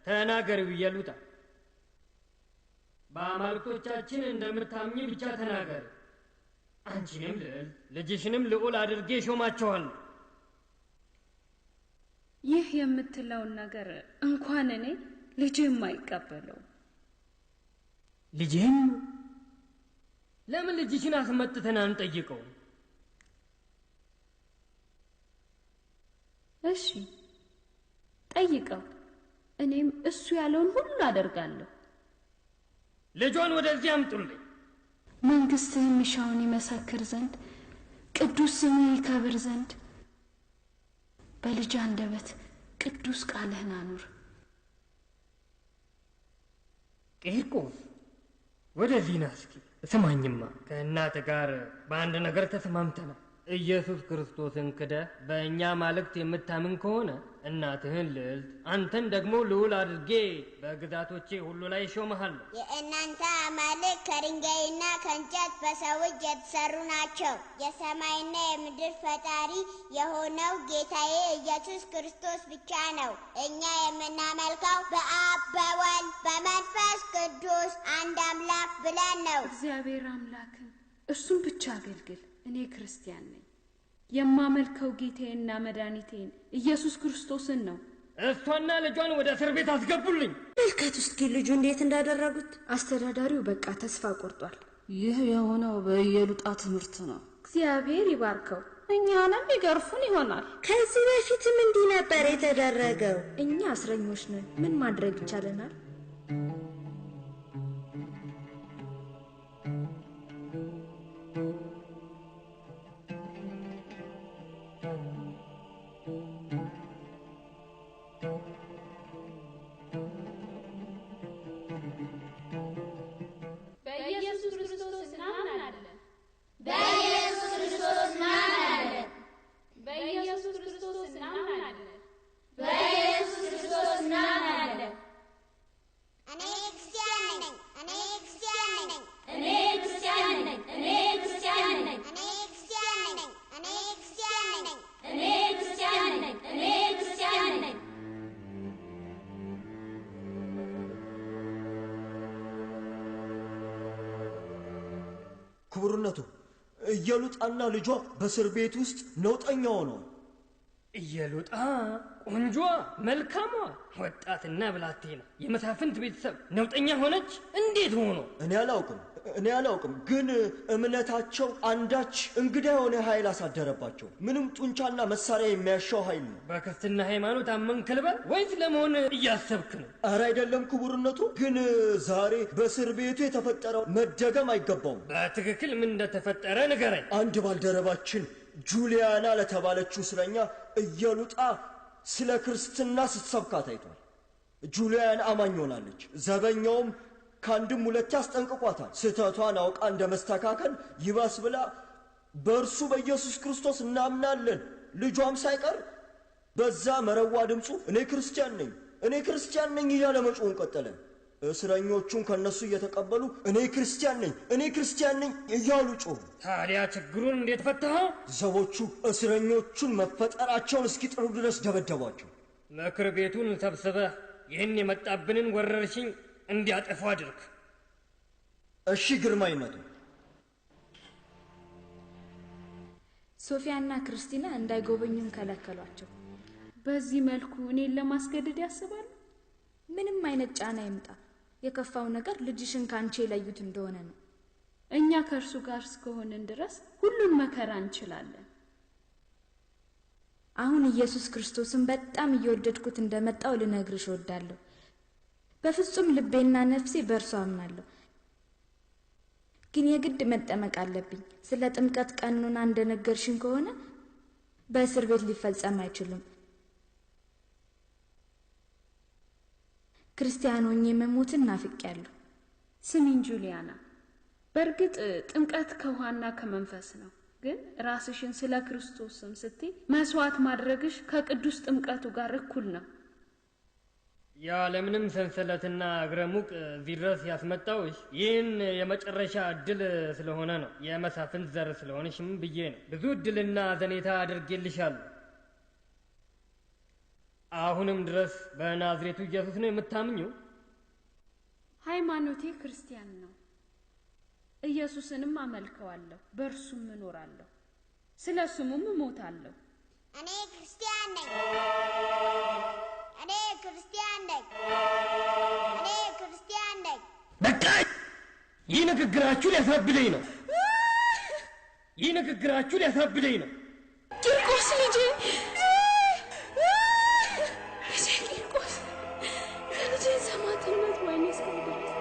ተናገሪው ኢየሉጣ። በአማልክቶቻችን እንደምታምኚ ብቻ ተናገሪ። አንቺንም ልዕል ልጅሽንም ልዑል አድርጌ ሾማቸዋለሁ። ይህ የምትለውን ነገር እንኳን እኔ ልጄም አይቀበለው። ልጄም? ለምን ልጅሽን አስመጥተን አንጠይቀው? እሺ ጠይቀው። እኔም እሱ ያለውን ሁሉ አደርጋለሁ። ልጇን ወደዚህ አምጡልኝ። መንግስትህ የሚሻውን ይመሰክር ዘንድ ቅዱስ ስምህ ይከብር ዘንድ በልጅ አንደበት ቅዱስ ቃልህን አኑር። ቂርቆስ ወደዚህ ና እስኪ። ስማኝማ፣ ከእናትህ ጋር በአንድ ነገር ተስማምተናል። ኢየሱስ ክርስቶስን ክደህ በእኛ አማልክት የምታምን ከሆነ እናትህን ልዕልት አንተን ደግሞ ልዑል አድርጌ በግዛቶቼ ሁሉ ላይ እሾምሃለሁ። የእናንተ አማልክት ከድንጋይና ከእንጨት በሰው እጅ የተሰሩ ናቸው። የሰማይና የምድር ፈጣሪ የሆነው ጌታዬ ኢየሱስ ክርስቶስ ብቻ ነው። እኛ የምናመልከው በአብ በወልድ በመንፈስ ቅዱስ አንድ አምላክ ብለን ነው። እግዚአብሔር አምላክን እርሱን ብቻ አገልግል። እኔ ክርስቲያን ነኝ። የማመልከው ጌታዬና መድኃኒቴን ኢየሱስ ክርስቶስን ነው። እሷና ልጇን ወደ እስር ቤት አስገቡልኝ። መልከት እስኪ ልጁ እንዴት እንዳደረጉት። አስተዳዳሪው በቃ ተስፋ ቆርጧል። ይህ የሆነው በኢየሉጣ ትምህርት ነው። እግዚአብሔር ይባርከው። እኛንም ይገርፉን ይሆናል። ከዚህ በፊትም እንዲህ ነበር የተደረገው። እኛ እስረኞች ነን። ምን ማድረግ ይቻለናል? በኢየሱስ ክርስቶስ እናምናለን። በኢየሱስ ክርስቶስ እናምናለን። በኢየሱስ ክርስቶስ እናምናለን። በኢየሱስ ክርስቶስ እናምናለን። እኔ ክርስቲያን ነኝ። እኔ ክርስቲያን ነኝ። እኔ ክርስቲያን ነኝ። እኔ ክርስቲያን ነኝ። እኔ ክርስቲያን ነኝ። እኔ ክርስቲያን ነኝ። እኔ ክርስቲያን ነኝ። እኔ ክርስቲያን ነኝ። ክቡርነቱ፣ ኢየሉጣና ልጇ በእስር ቤት ውስጥ ነውጠኛ ሆነዋል። ኢየሉጣ ቆንጆዋ፣ መልካሟ ወጣትና ብላቴና የመሳፍንት ቤተሰብ ነውጠኛ ሆነች? እንዴት ሆኖ? እኔ አላውቅም፣ ግን እምነታቸው አንዳች እንግዳ የሆነ ኃይል አሳደረባቸው። ምንም ጡንቻና መሳሪያ የሚያሻው ኃይል ነው። በክርስትና ሃይማኖት አመንክ ልበል ወይስ ለመሆን እያሰብክ ነው? ኧረ አይደለም ክቡርነቱ፣ ግን ዛሬ በእስር ቤቱ የተፈጠረው መደገም አይገባውም። በትክክል ምን እንደተፈጠረ ንገረኝ። አንድ ባልደረባችን ጁሊያና ለተባለችው እስረኛ ኢየሉጣ ስለ ክርስትና ስትሰብካ ታይቷል። ጁሊያን አማኝ ሆናለች። ዘበኛውም ከአንድም ሁለቴ አስጠንቅቋታል። ስህተቷን አውቃ እንደመስተካከል ይባስ ብላ በእርሱ በኢየሱስ ክርስቶስ እናምናለን፣ ልጇም ሳይቀር በዛ መረዋ ድምፁ እኔ ክርስቲያን ነኝ፣ እኔ ክርስቲያን ነኝ እያለ መጮሁን ቀጠለ። እስረኞቹን ከነሱ እየተቀበሉ እኔ ክርስቲያን ነኝ፣ እኔ ክርስቲያን ነኝ እያሉ ጮሁ። ታዲያ ችግሩን እንዴት ፈታኸው? ዘቦቹ እስረኞቹን መፈጠራቸውን እስኪጥሩ ድረስ ደበደቧቸው። ምክር ቤቱን ሰብስበህ ይህን የመጣብንን ወረርሽኝ እንዲያጠፉ አድርግ። እሺ ግርማይነቱ። ሶፊያና ክርስቲና እንዳይጎበኙን ከለከሏቸው። በዚህ መልኩ እኔን ለማስገደድ ያስባሉ? ምንም አይነት ጫና ይምጣ፣ የከፋው ነገር ልጅሽን ካንቺ የለዩት እንደሆነ ነው። እኛ ከእርሱ ጋር እስከሆንን ድረስ ሁሉን መከራ እንችላለን። አሁን ኢየሱስ ክርስቶስን በጣም እየወደድኩት እንደመጣው ልነግርሽ እወዳለሁ። በፍጹም ልቤና ነፍሴ በእርሱ አምናለሁ። ግን የግድ መጠመቅ አለብኝ። ስለ ጥምቀት ቀኖና እንደነገርሽን ከሆነ በእስር ቤት ሊፈጸም አይችልም። ክርስቲያን ሆኜ መሞትን ናፍቄያለሁ። ስሚኝ ጁሊያና፣ በእርግጥ ጥምቀት ከውሃና ከመንፈስ ነው። ግን ራስሽን ስለ ክርስቶስ ስም ስትይ መስዋዕት ማድረግሽ ከቅዱስ ጥምቀቱ ጋር እኩል ነው። ያለምንም ሰንሰለትና እግረ ሙቅ እዚህ ድረስ ያስመጣውሽ ይህን የመጨረሻ እድል ስለሆነ ነው። የመሳፍንት ዘር ስለሆንሽም ብዬ ነው። ብዙ እድልና ዘኔታ አድርጌልሻለሁ። አሁንም ድረስ በናዝሬቱ ኢየሱስ ነው የምታምኚው? ሃይማኖቴ ክርስቲያን ነው። ኢየሱስንም አመልከዋለሁ፣ በእርሱም እኖራለሁ፣ ስለ ስሙም እሞታለሁ። እኔ ክርስቲያን ነኝ። እኔ ክርስቲያን ነኝ። እኔ ክርስቲያን ነኝ። በቃ ይህ ንግግራችሁ ሊያሳብደኝ ነው። ይህ ንግግራችሁ ሊያሳብደኝ ነው። ቂርቆስ ልጄ፣ ልጄ ቂርቆስ፣ የልጄን ሰማዕትነት ወይኔ እስካይ ድረስ